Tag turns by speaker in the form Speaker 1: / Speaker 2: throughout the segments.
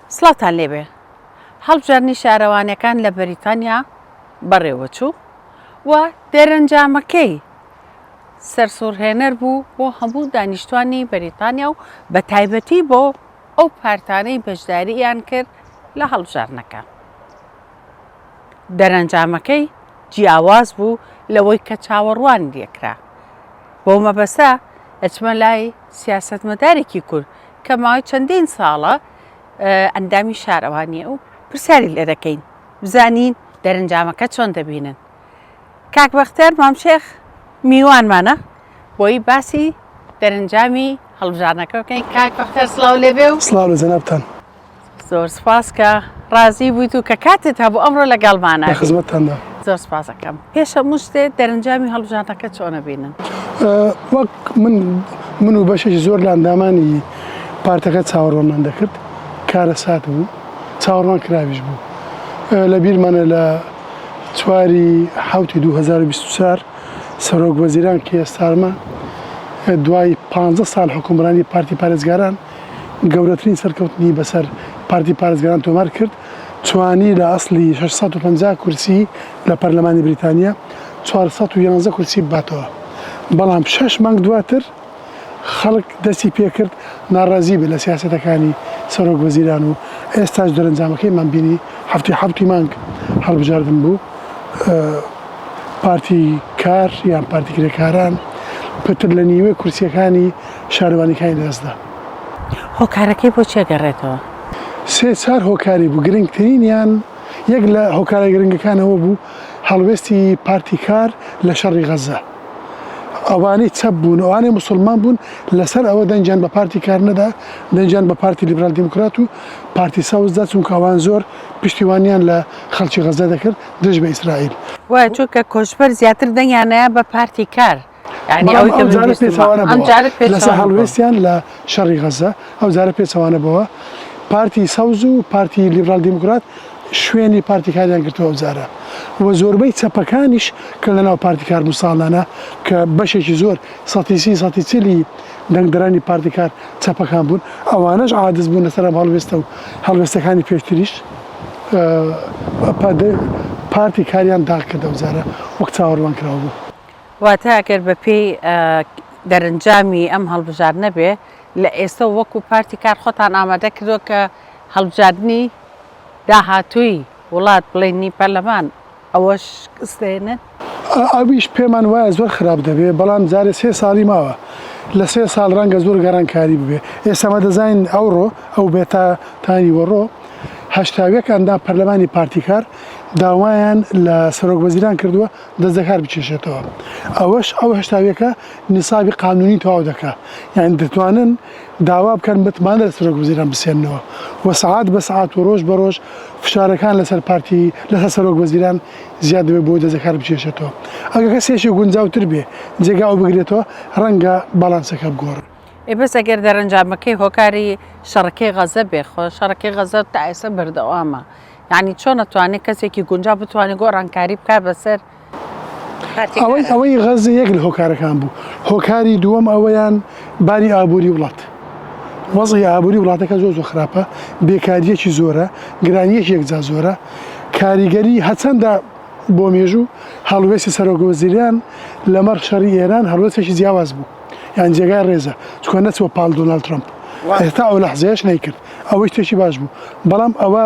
Speaker 1: سڵاوتان لێبێ. هەڵبژاردنی شارەوانیەکان لە بەریتانیا بەڕێوەچوو و دەرەنجامەکەی سەرسوڕهێنەر بوو بۆ هەموو دانیشتوانی بەریتانیا و بە تایبەتی بۆ ئەو پارتانەی بەشدارییان کرد لە هەڵبژاردنەکە. دەرەنجامەکەی جیاواز بوو لەوەی کە چاوەڕوانی لێکرا. بەو مەبەستە ئەچمە لای سیاسەتمەدارێکی کورد کە ماوەی چەندین ساڵە ئەندامی شارەوانییە و پرسیاری لێ دەکەین بزانین دەرەنجامەکە چۆن دەبینن. کاک بەختیار مام شێخ میوانمانە بۆی باسی دەرەنجامی هەڵبژاردنەکە بکەین. کاک بەختیار سڵاو لێبێ و
Speaker 2: سڵاو لە جەنابتان.
Speaker 1: زۆر سپاس کە ڕازی بوویت و کە کاتت هەبوو ئەمڕۆ لەگەڵمانە
Speaker 2: لە خزمەتتاندا.
Speaker 1: زۆر سپاسەکەم. پێش هەموو شتێ دەرەنجامی هەڵبژاردنەکە چۆن ئەبینن؟
Speaker 2: وەک من من و بەشێکی زۆر لە ئەندامانی پارتەکە چاوەڕوانمان دەکرد، کارەسات بوو، چاوەڕوان کراویش بوو. لە بیرمانە لە چواری حەوتی 2024 سەرۆک وەزیران کیە ستارمە دوای 15 ساڵ حوکمڕانی پارتی پارێزگاران گەورەترین سەرکەوتنی بەسەر پارتی پارێزگاران تۆمار کرد، توانی لە ئەسڵی 650 کورسی لە پەرلەمانی بریتانیا 411 کورسی بباتەوە، بەڵام شەش مانگ دواتر خەڵک دەستی پێکرد ناڕازی بێت لە سیاسەتەکانی سەرۆک وەزیران و ئێستاش دەرەنجامەکەیمان بینی هەفتی حەوتی مانگ هەڵبژاردن بوو پارتی کار یان پارتی کرێکاران پتر لە نیوەی کورسیەکانی شارەوانیەکانی لەدەستدا.
Speaker 1: هۆکارەکەی بۆ چی ئەگەڕێتەوە؟
Speaker 2: سێ چار هۆکاری بوو گرنگترینیان یەک لە هۆکارە گرنگەکان ئەوە بوو هەڵوێستی پارتی کار لە شەڕی غەزە ئەوانەی چەپ بوون ئەوانەی موسڵمان بوون لەسەر ئەوە دەنگیان بە پارتی کار نەدا دەنگیان بە پارتی لیبرال دیموکرات و پارتی سەوز دا چونکە ئەوان زۆر پشتیوانیان لە خەڵکی غەزە دەکرد دژ بە ئیسرائیل.
Speaker 1: وایە چونکە کۆچبەر زیاتر دەنگیان نەیا بە پارتی کار.
Speaker 2: یانی ئەوەی کە من بیستمە ئەم جارە پێچەوانە لەسەر هەڵوێستیان لە شەڕی غەزە ئەو جارە پێچەوانە بۆوە پارتی سەوز و پارتی لیبرال دیموکرات شوێنی پارتی کاریان گرتووە ئەو جارە و زۆربەی چەپەکانیش کە لەناو پارتی کار بوون ساڵانە کە بەشێکی زۆر سەتی سی سەتی چلی دەنگدەرانی پارتی کار چەپەکان بوون ئەوانەش عادز بوون لەسەر ئەم هەڵوێستە و هەڵوێستەکانی پێشتریش پارتی کاریان داغ کرد ئەو جارە وەک چاوەڕوان کراو بوو.
Speaker 1: واتە ئەگەر بە پێی دەرەنجامی ئەم هەڵبژاردنە بێ، لە ئێستەوە وەکوو پارتی کار خۆتان ئامادە کردووە کە هەڵبژاردنی داهاتووی وڵات بڵێین نی پەرلەمان ئەوە شکست دەهێنن؟
Speaker 2: ئەویش پێمان وایە زۆر خراپ دەبێ، بەڵام جارێ سێ ساڵی ماوە. لە سێ ساڵ ڕەنگە زۆر گەڕانکاری ببێ. ئێستا ئەمە دەزانین ئەوڕۆ ئەو بێ تا تا نیوەڕۆ 81 ئەندام پەرلەمانی پارتی کار داوایان لە سەرۆک وەزیران کردووە دەست لەکار بکێشێتەوە ئەوەش ئەو هەشتاویەکە نیسابی قانونی تەواو دەکا یعنی دەتوانن داوا بکەن متمانە لە سەرۆک وەزیران بسێننەوە و سەعات بە سەعات و ڕۆژ بە ڕۆژ فشارەکان لەسەر پارتی لەسەر سەرۆک وەزیران زیاد دەبێت بۆ دەست لەکار بکێشێتەوە ئەگەر کەسێکی گونجاوتر بێ جێگا ئەو بگرێتەوە ڕەنگە باڵانسەکە بگۆڕێ.
Speaker 1: ئێ بەس ئەگەر دەرەنجامەکەی هۆکاری شەڕەکەی غەزە بێ خۆ شەڕەکەی غەزە تا ئێستا بەردەوامە یانی چۆن ئەتوانێ کەسێکی گونجاو بتوانێ گۆڕانکاری بکات بەسەر
Speaker 2: ئەوەی ئەوەی غەزە یەک لە هۆکارەکان بوو هۆکاری دووەم ئەوەیان باری ئابووری وڵات وەزعی ئابووری وڵاتەکە زۆر زۆر خراپە بێکاریەکی زۆرە گرانیەکی یەکجا زۆرە کاریگەری هەچەندە بۆ مێژوو هەڵوێستی سەرۆک وەزیران لەمەڕ شەڕی ئێران هەڵوێستێکی جیاواز بوو یان جێگای ڕێزە چونکە نەچووە پاڵ دۆناڵد ترەمپ ئێستا ئەو لەحزەیەش نەیکرد ئەوەی شتێکی باش بوو بەڵام ئەوە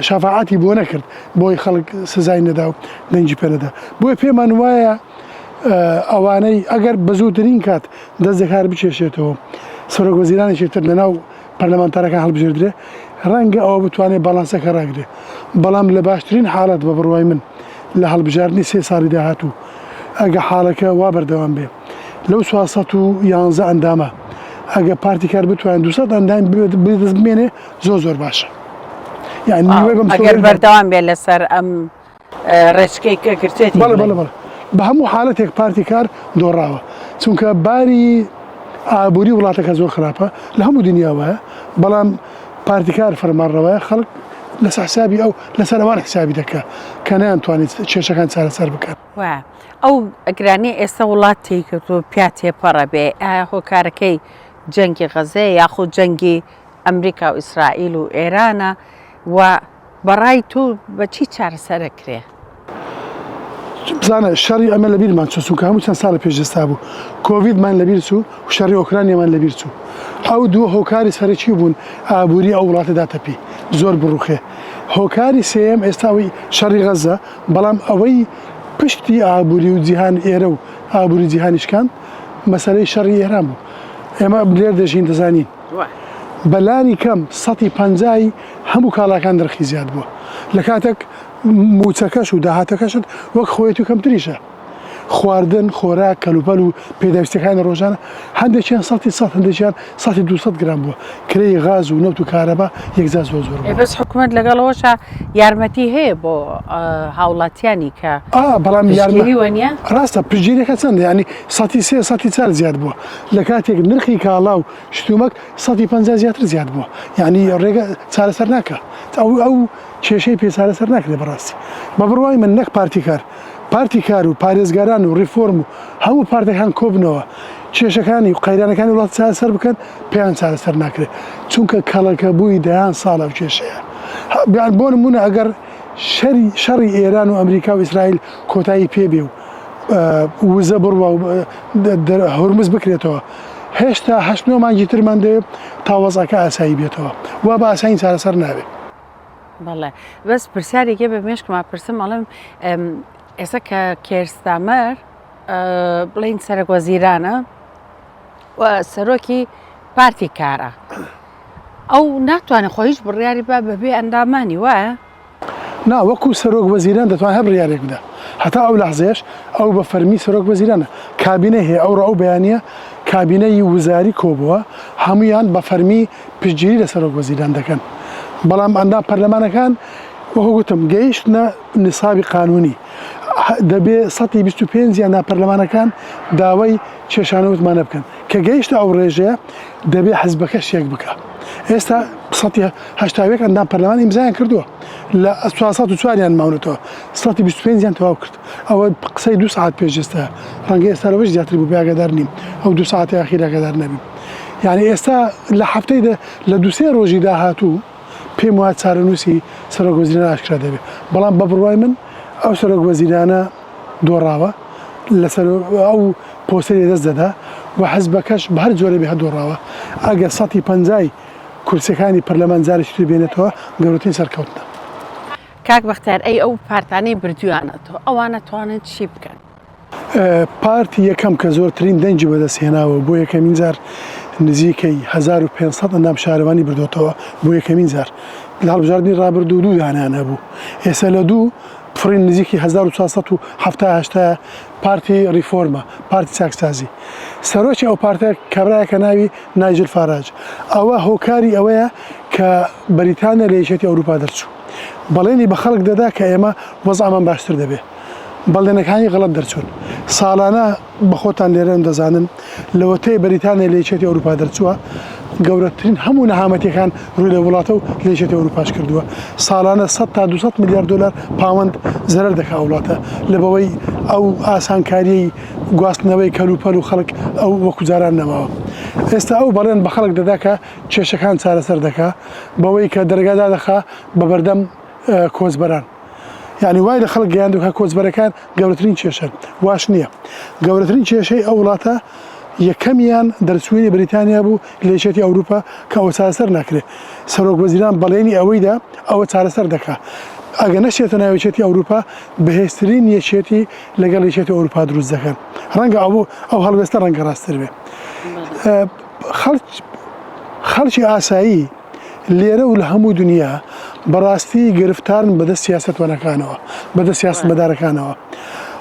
Speaker 2: شەفاعەتی بۆ نەکرد بۆی خەڵک سزای نەدا و دەنگی پێ نەدا بۆیە پێمان وایە ئەوانەی ئەگەر بە زووترین کات دەست لەکار بکێشێتەوە سەرۆک وەزیرانێکی تر لەناو پەرلەمانتارەکان هەڵبژێردرێ ڕەنگە ئەوە بتوانێت باڵانسەکە ڕاگرێ بەڵام لە باشترین حاڵەت بە بڕوای من لە هەڵبژاردنی سێ ساڵی داهاتوو ئەگە حاڵەکە وا بەردەوام بێ لەو 411 ئەندامە ئەگە پارتی کار بتوانێت 200 ئەندام بەدەست بمێنێ زۆر زۆر باشە
Speaker 1: یعنی نیوەی بەم ئەگەر بەردەوام بێ لەسەر ئەم ڕێچکەی کە گرتێتی
Speaker 2: بەڵێ بەڵێ بەڵێ بە هەموو حالەتێک پارتی کار دۆڕاوە چونکە باری ئابووری وڵاتەکە زۆر خراپە لە هەموو دنیا وایە بەڵام پارتی کار فەرمانڕەوایە خەڵک لەسەر حسابی ئەو لەسەر ئەوان حسابی دەکا کە نەیانتوانێت کێشەکان چارەسەر بکەن.
Speaker 1: وایە ئەو گرانیە ئێستا وڵات تێی کەوتووە پیا تێپەڕە بێ ئایا هۆکارەکەی جەنگی غەزەیە یاخود جەنگی. ئەمریکا و ئیسرائیل و ئێرانە و بەڕای تۆ بە چی چارەسەر ئەکرێ؟
Speaker 2: بزانە شەڕی ئەمە لەبیرمان چوو چونکە هەموو چەند ساڵە پێش ئێستا بوو کۆڤیدمان لەبیر چوو و شەڕی ئۆکرانیامان لەبیر چوو ئەو دوو هۆکاری سەرەکی بوون ئابووری ئەو وڵاتە داتەپی زۆر بڕوخێ هۆکاری سێیەم ئێستا ئەوەی شەڕی غەزە بەڵام ئەوەی پشتی ئابووری و جیهان ئێرە و ئابووری جیهانی شکاند مەسەلەی شەڕی ئێران بوو ئێمە لێر دەژین دەزانین بەلانی کەم سەتی پەنجای هەموو کاڵاکان نرخی زیاد بووە لە کاتێک مووچەکەش و داهاتەکەشت وەک خۆیەتی و کەمتریشە. خواردن، خۆراک، کەلوپەل و پێداویستیەکانی ڕۆژانە هەندێکیان سەتی سەد هەندێکیان سەتی 200 گران بووە. کرێی غاز و نەوت و کارەبا یەکجار زۆر زۆر بووە.
Speaker 1: بەس حکومەت لەگەڵ ئەوەشا یارمەتی هەیە بۆ هاوڵاتیانی کە
Speaker 2: ئا بەڵام
Speaker 1: پشتگیری وەنیە؟
Speaker 2: ڕاستە پشتگیریەکە چەندە یانی سەتی سێ سەتی چار زیاد بووە لە کاتێک نرخی کاڵا و شتومەک سەتی 50 زیاتر زیاد بووە یانی ڕێگە چارەسەر ناکا ئەو ئەو کێشەی پێ چارەسەر ناکرێت بەڕاستی بە بڕوای من نەک پارتی کار پارتی کار و پارێزگاران و ڕیفۆرم و هەموو پارتەکان کۆبنەوە کێشەکانی و قەیرانەکانی وڵات چارەسەر بکەن پێیان چارەسەر ناکرێت چونکە کەڵەکە بووی دەیان ساڵە و کێشەیە بیان بۆ نمونە ئەگەر شەری شەڕی ئێران و ئەمریکا و ئیسرائیل کۆتایی پێبێ و وزە بڕوا و هورمز بکرێتەوە هێشتا هەشت نۆ مانگی ترمان دەوێت تا وەزعەکە ئاسایی بێتەوە وا بە ئاسانی چارەسەر نابێت.
Speaker 1: بەڵێ بەس پرسیارێکێ بە مێشکما پرسم ئەڵێم ئێستا کە کێرستامەر بڵین سەرەک وەزیرانە و سەرۆکی پارتی کارە ئەو ناتوانێت خۆ هیچ بڕیاری با بەبێ ئەندامانی وایە؟
Speaker 2: نا وەکو سەرۆک وەزیران دەتوانێت هەر بڕیارێک بدا هەتا ئەو لەحزەیەش ئەو بە فەرمی سەرۆک وەزیرانە کابینەی هەیە ئەوڕۆ ئەو بەیانیە کابینەی وزاری کۆبووە هەموویان بە فەرمی پشتگیری لە سەرۆک وەزیران دەکەن بەڵام ئەندام پەرلەمانەکان وەکو گوتم گەیشتنە نسابی قانونی دەبێ 125 ئەندام پەرلەمانەکان داوای کێشانەوتمانە بکەن کە گەیشتە ئەو ڕێژەیە دەبێ حزبەکەش یەک بکا ئێستا 181 ئەندام پەرلەمان ئیمزایان کردووە لە 404 یان ماونەتەوە 125 یان تەواو کرد ئەوە قسەی دوو سەعات پێش ئێستا ڕەنگە ئێستا لەوەش زیاتر بوو ئاگادار نیم ئەو دوو سەعاتی ئاخیر ئاگادار نەبیم یعنی ئێستا لە هەفتەی دە لە دوو سێ ڕۆژی داهاتوو پێم وایە چارەنووسی سەرۆک وەزیران ئاشکرا دەبێت بەڵام بە بڕوای من ئەو سەرۆک وەزیرانە دۆڕاوە لەسەر ئەو پۆستەی لەدەست دەدا و حزبەکەش بە هەر جۆرە بێ هەر دۆڕاوە ئەگەر سەتی پەنجای کورسیەکانی پەرلەمان جارێکی تر بێنێتەوە گەورەترین سەرکەوتنە.
Speaker 1: کاک بەختیار ئەی ئەو پارتانەی بردویانەتەوە ئەوان ئەتوانن چی بکەن؟
Speaker 2: پارتی یەکەم کە زۆرترین دەنگی بەدەست هێناوە و بۆ یەکەمین جار نزیکەی 1500 ئەندام شارەوانی بردۆتەوە بۆ یەکەمین جار لە هەڵبژاردنی ڕابردوو دوو دانیان هەبوو ئێستا لە دوو فڕین نزیکی 1470 هەشتا پارتی ڕیفۆرمە پارتی چاکسازی سەرۆکی ئەو پارتە کابرایەکە ناوی نایجل فاراج ئەوە هۆکاری ئەوەیە کە بەریتانیا لە یەکێتی ئەوروپا دەرچوو بەڵێنی بە خەڵک دەدا کە ئێمە وەزعمان باشتر دەبێ بەڵێنەکانی غەڵەت دەرچوون. ساڵانە بە خۆتان لێرەن دەزانن لەوەتەی بەریتانیا لە یەکێتی ئەوروپا دەرچووە گەورەترین هەموو نەهامەتیەکان ڕووی لە وڵاتە و لە یەکێتی ئەوروپاش کردووە. ساڵانە 100 تا 200 ملیار دۆلار پاوەند زەرەر دەکا ئەو وڵاتە لە بەوەی ئەو ئاسانکاریەی گواستنەوەی کەلوپەل و خەڵک ئەو وەکو جاران نەماوە. ئێستا ئەو بەڵێن بە خەڵک دەدا کە کێشەکان چارەسەر دەکا بەوەی کە دەرگا دادەخا بە بەردەم کۆچبەران. یانی وای لە خەڵک گەیاندووە کە کۆچبەرەکان گەورەترین کێشەن، واش نییە. گەورەترین کێشەی ئەو وڵاتە یەکەمیان دەرچوونی بریتانیا بوو لە یەکێتی ئەوروپا کە ئەوە چارەسەر ناکرێ. سەرۆک وەزیران بەڵێنی ئەوەی دا ئەوە چارەسەر دەکا. ئەگەر نەچێتە ناو یەکێتی ئەوروپا بەهێزترین یەکێتی لەگەڵ یەکێتی ئەوروپا دروست دەکەن. ڕەنگە ئەو ئەو هەڵوێستە ڕەنگە ڕاستتر بێ. خەڵک خەڵکی ئاسایی لێرە و لە هەموو دنیا بەڕاستی گرفتارن بەدەست سیاسەتوانەکانەوە، بەدەست سیاسەتمەدارەکانەوە.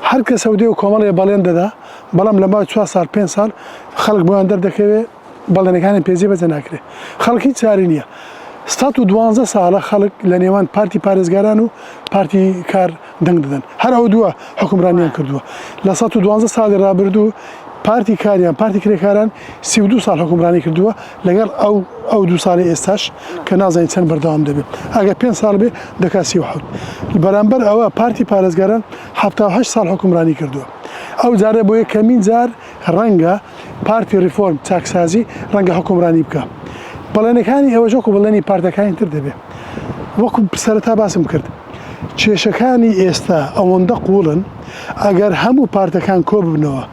Speaker 2: هەر کەسە و دێ و کۆمەڵێ بەڵێن دەدا، بەڵام لە ماوەی چوار ساڵ پێنج ساڵ خەڵک بۆیان دەردەکەوێ بەڵێنەکانیان پێ جێبەجێ ناکرێ. خەڵک هیچ چاری نییە. 112 ساڵە خەڵک لە نێوان پارتی پارێزگاران و پارتی کار دەنگ دەدەن. هەر ئەو دووە حوکمڕانیان کردووە. لە 112 ساڵی ڕابردوو پارتی کاریان، پارتی کرێکاران 32 ساڵ حوکمڕانی کردووە، لەگەڵ ئەو ئەو دوو ساڵەی ئێستاش کە نازانین چەند بەردەوام دەبێت. ئەگەر پێنج ساڵ بێ دەکات 37. بەرامبەر ئەوە پارتی پارێزگاران 78 ساڵ حوکمڕانی کردووە. ئەو جارە بۆ یەکەمین جار ڕەنگە پارتی ڕیفۆرم، چاکسازی، ڕەنگە حوکمڕانی بکا. بەڵێنەکانی ئێوەش وەکو بەڵێنی پارتەکانی تر دەبێ. وەکو سەرەتا باسم کرد کێشەکانی ئێستا ئەوەندە قووڵن ئەگەر هەموو پارتەکان کۆببنەوە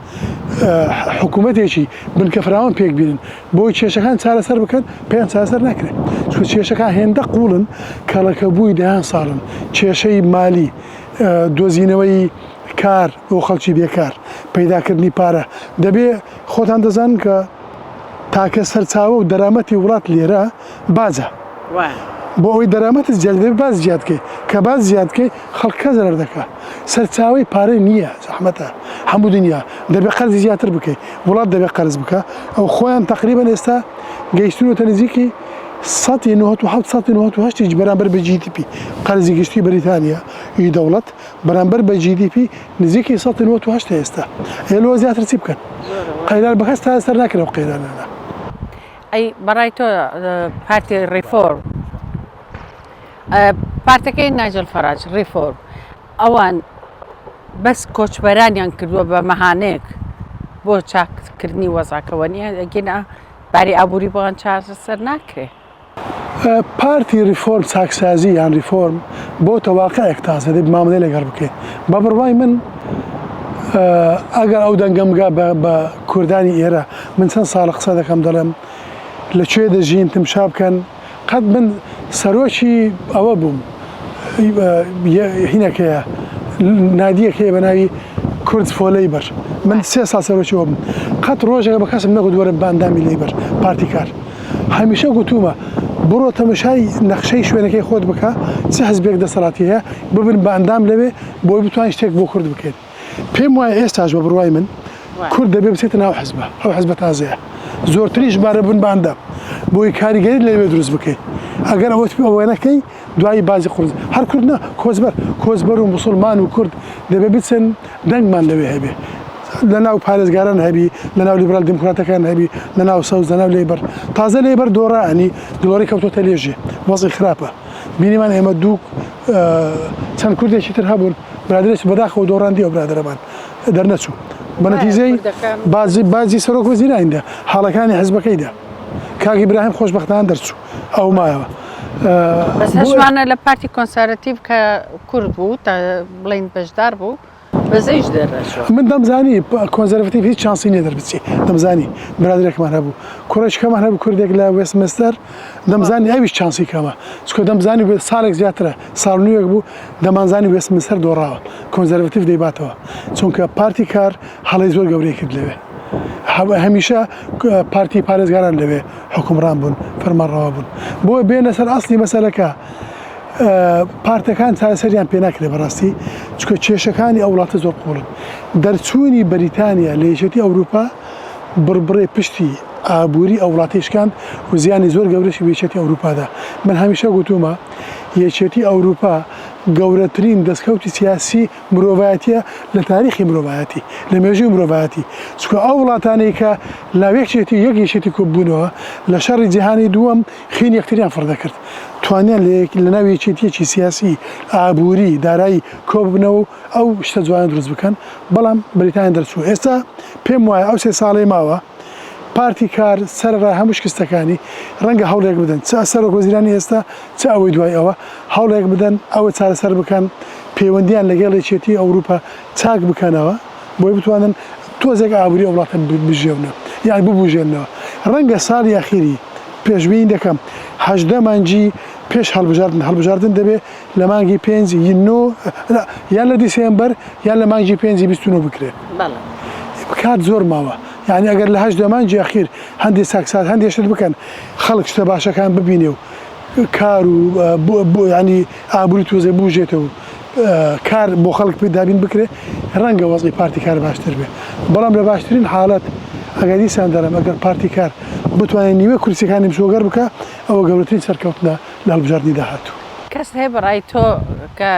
Speaker 2: حکوومەتێکی بنکە فراوان پێک بینن بۆی کێشەکان چارەسەر بکەن پێیان چارەسەر ناکرێت چونکە کێشەکان هێندە قووڵن کەڵەکەبووی دەیان ساڵن کێشەی مالی دۆزینەوەی کار بۆ خەڵکی بێکار پەیداکردنی پارە دەبێ خۆتان دەزانن کە تاکە سەرچاوە و دەرامەتی وڵات لێرە باجە بۆ ئەوەی دەرامەتت زیاد بێت باج زیاد بکەی کە باج زیاد بکەی خەڵکە زەرەر دەکا سەرچاوەی پارە نییە زەحمەتە هەموو دنیا دەبێ قەرزی زیاتر بکەی وڵات دەبێ قەرز بکە ئەو خۆیان تقریبا ئێستا گەیشتونەتە نزیکی 197 198 بەرامبەر بە GDP قەرزی گشتی بەریتانیا ی دەوڵەت بەرامبەر بە GDP نزیکی 198 ئێستا ئێ لەوە زیاتر چی بکەن قەیران بەکەس تا سەر ناکرێت ئەو قەیرانانە.
Speaker 1: ئەی بەڕای تۆ پارتی ڕیفۆرم پارتەکەی نایجل فەراج ڕیفۆرم ئەوان بەس کۆچبەرانیان کردووە بە مەهانەیەک بۆ چاککردنی وەزعەکەوە نییە ئەگینا باری ئابووری بۆیان چارەسەر ناکرێ.
Speaker 2: پارتی ریفۆرم چاکسازی یان ریفۆرم بۆتە واقعێک تازە دەبێت مامەلەی لەگەڵ بکەین بە بڕوای من ئەگەر ئەو دەنگەم بگا بە کوردانی ئێرە من چەند ساڵە قسە دەکەم دەڵێم لە کوێ دەژین تمشا بکەن قەت من سەرۆکی ئەوە بووم هینەکەیە نادیەک هەیە بە ناوی کورد for Labour من سێ ساڵ سەرۆکی ئەوە بووم قەت ڕۆژێک بە کەسم نەگوت وەرە بە ئەندامی لەیبەر پارتی کار هەمیشە گوتوومە بڕۆ تەمەشای نەخشەی شوێنەکەی خۆت بکە چ حزبێک دەسەڵاتی هەیە ببن بە ئەندام لەوێ بۆی بتوانین شتێک بۆ کورد بکەین پێم وایە ئێستاش بە بڕوای من کورد دەبێ بچێتە ناو حزبە ئەو حزبە تازەیە زۆرترین ژمارە بن بە ئەندام بۆی کاریگەری لەوێ دروست بکەین ئەگەر ئەوەت ئەوە نەکەی دوایی بازی قورس هەر کورد نا کۆچبەر کۆچبەر و موسڵمان و کورد دەبێ بچن دەنگمان لەوێ هەبێ لە ناو پارێزگاران هەبی لە ناو لیبرال دیموکراتەکان هەبی لە ناو سەوز لە ناو لەیبەر تازە لەیبەر دۆڕا ئەنی دڵۆری کەوتۆتە لێژێ وەزعی خراپە بینیمان ئێمە دوو چەند کوردێکی تر هەبوون برادرێکی بەداخەوە دۆڕاندی ئەو برادەرەمان دەرنەچوو بە نەتیجەی بازی بازی سەرۆک وەزیراندا حاڵەکانی حزبەکەیدا کاک ئیبراهیم خۆشبەختانە دەرچوو ئەو مایەوە.
Speaker 1: بەس هەشمانە لە پارتی کۆنسەرەتیڤ کە کورد بوو تا بڵین بەشدار بوو بەزەیش دەرنەچوو.
Speaker 2: من دەمزانی کۆنزەرڤتیڤ هیچ چانسی نییە دەربچی دەمزانی برادەرێکمان هەبوو کوڕێکمان هەبوو کوردێک لە وێستمنستەر دەمزانی ئەویش چانسی کەمە چونکە دەمزانی ساڵێک زیاترە ساڵ نوێک بوو دەمانزانی وێستمنستەر دۆڕاوە کۆنزەرڤتیڤ دەیباتەوە چونکە پارتی کار هەڵەی زۆر گەورەی کرد لەوێ هەمیشە پارتی پارێزگاران لەوێ حوکمڕان بوون، فەرمانڕەوا بوون. بۆیە بێنە سەر ئەسڵی مەسەلەکە، پارتەکان چارەسەریان پێ ناکرێت بەڕاستی، چونکە کێشەکانی ئەو وڵاتە زۆر قووڵن. دەرچوونی بەریتانیا لە یەکێتی ئەوروپا بڕبڕەی پشتی ئابووری ئەو وڵاتەی شکاند و زیانی زۆر گەورەشی بە یەکێتی ئەوروپا دا. من هەمیشە گوتوومە یەکێتی ئەوروپا گەورەترین دەستکەوتی سیاسی مرۆڤایەتیە لە تاریخی مرۆڤایەتی، لە مێژووی مرۆڤایەتی، چونکە ئەو وڵاتانەی کە لە یەکێتی یەک یەکێتی کۆببوونەوە لە شەڕی جیهانی دووەم خوێنی یەکتریان فڕ دەکرد، توانیان لە یەک لەناو یەکێتیەکی سیاسی، ئابووری، دارایی کۆببنەوە و ئەو شتە جوانە دروست بکەن، بەڵام بەریتانیا دەرچوو. ئێستا پێم وایە ئەو سێ ساڵەی ماوە پارتی کار سەرەڕای هەموو شکستەکانی ڕەنگە هەوڵێک بدەن چ سەرۆک وەزیرانی ئێستا چ ئەوەی دوای ئەوە هەوڵێک بدەن ئەوە چارەسەر بکەن پەیوەندیان لەگەڵ یەکێتی ئەوروپا چاک بکەنەوە بۆی بتوانن تۆزێک ئابووری ئەو وڵاتە بژێونە یان ببوژێنەوە ڕەنگە ساڵی ئەخیری پێشبینی دەکەم 18 مانگی پێش هەڵبژاردن هەڵبژاردن دەبێ لە مانگی پێنج ی نۆ یان لە دیسێمبەر یان لە مانگی پێنجی 29 بکرێت کات زۆر ماوە یعنی ئەگەر لە هەژدە مانگی ئەخیر هەندێک چاکساز هەندێک شت بکەن خەڵک شتە باشەکان ببینێ و کار و ینی ئابووری تۆزێ بوژێتەوە و کار بۆ خەڵک پێ دابین بکرێ ڕەنگە وەزعی پارتی کار باشتر بێ بەڵام لە باشترین حاڵەت ئەگەر دیسان دەڵێم ئەگەر پارتی کار بتوانێت نیوە کورسیەکانی مسۆگەر بکە ئەوە گەورەترین سەرکەوتنە لە هەڵبژاردنی داهاتوو.
Speaker 1: کەس هەیە بەڕای تۆ کە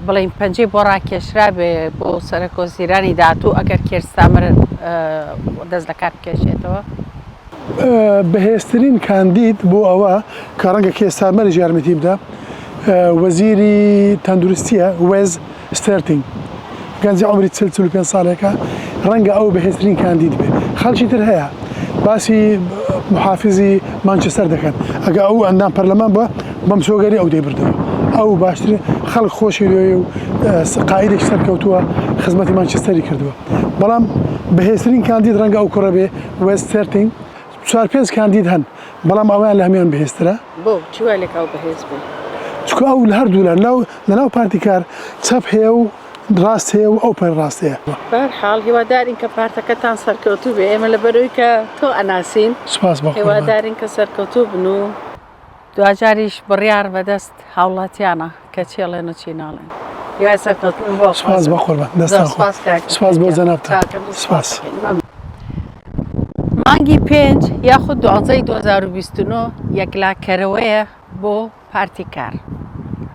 Speaker 1: بڵێین پەنجەی بۆ ڕاکێشرابێ بۆ سەرەکوەزیرانی داهاتوو ئەگەر کێر ستامەر دەست لە کار بکێشێتەوە؟
Speaker 2: بەهێزترین کاندید بۆ ئەوە کە ڕەنگە کێر ستارمەریش یارمەتی بدا وەزیری تەندروستیە وێز ستێرتینگ گەنجی عومری 40 45 ساڵێکە ڕەنگە ئەو بەهێزترین کاندید بێ خەڵکی تر هەیە باسی. محافزی مانچستەر دەکەن ئەگە ئەو ئەندام پەرلەمان بووە بەم سۆگەری ئەو دەیبردەوە ئەو باشترین خەڵک خۆشی لێ و قائیدێکی سەرکەوتووە خزمەتی مانچستەری کردووە بەڵام بەهێزترین کاندید ڕەنگە ئەو کوڕە بێ وێست ستێرتینگ چوار پێنج کاندید هەن بەڵام ئەویان لە هەموان بەهێزترە.
Speaker 1: بۆ؟ چی وای لێکا ئەو بەهێز بێ؟
Speaker 2: چونکە ئەو لە هەردوولا لەناو لەناو پارتی کار چەپ هەیە و ڕاست هەیە و ئەو پەر ڕاست هەیە.
Speaker 1: بەهەرحاڵ هیوادارین کە پارتەکەتان سەرکەوتوو بێ ئێمە لەبەرئەوەی کە تۆ ئەناسین
Speaker 2: سوپاس بۆ قوربان.
Speaker 1: هیوادارین کە سەرکەوتوو بن و. دواجاریش بڕیار بەدەست هاوڵاتیانە کە چی ئەڵێن و چی ناڵێن. هیوای سەرکەوتن بۆ
Speaker 2: سوپاس بۆ قوربان دەستان خۆش سوپاس بۆ جەنابتان سوپاس.
Speaker 1: مانگی پێنج یاخود دوانزەی 2029 یەکلاکەرەوەیە بۆ پارتی کار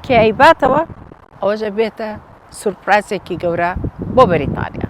Speaker 1: کێ ئەیباتەوە ئەوەش ئەبێتە سورپرایزێکی گەورە بۆ بەریتانیا.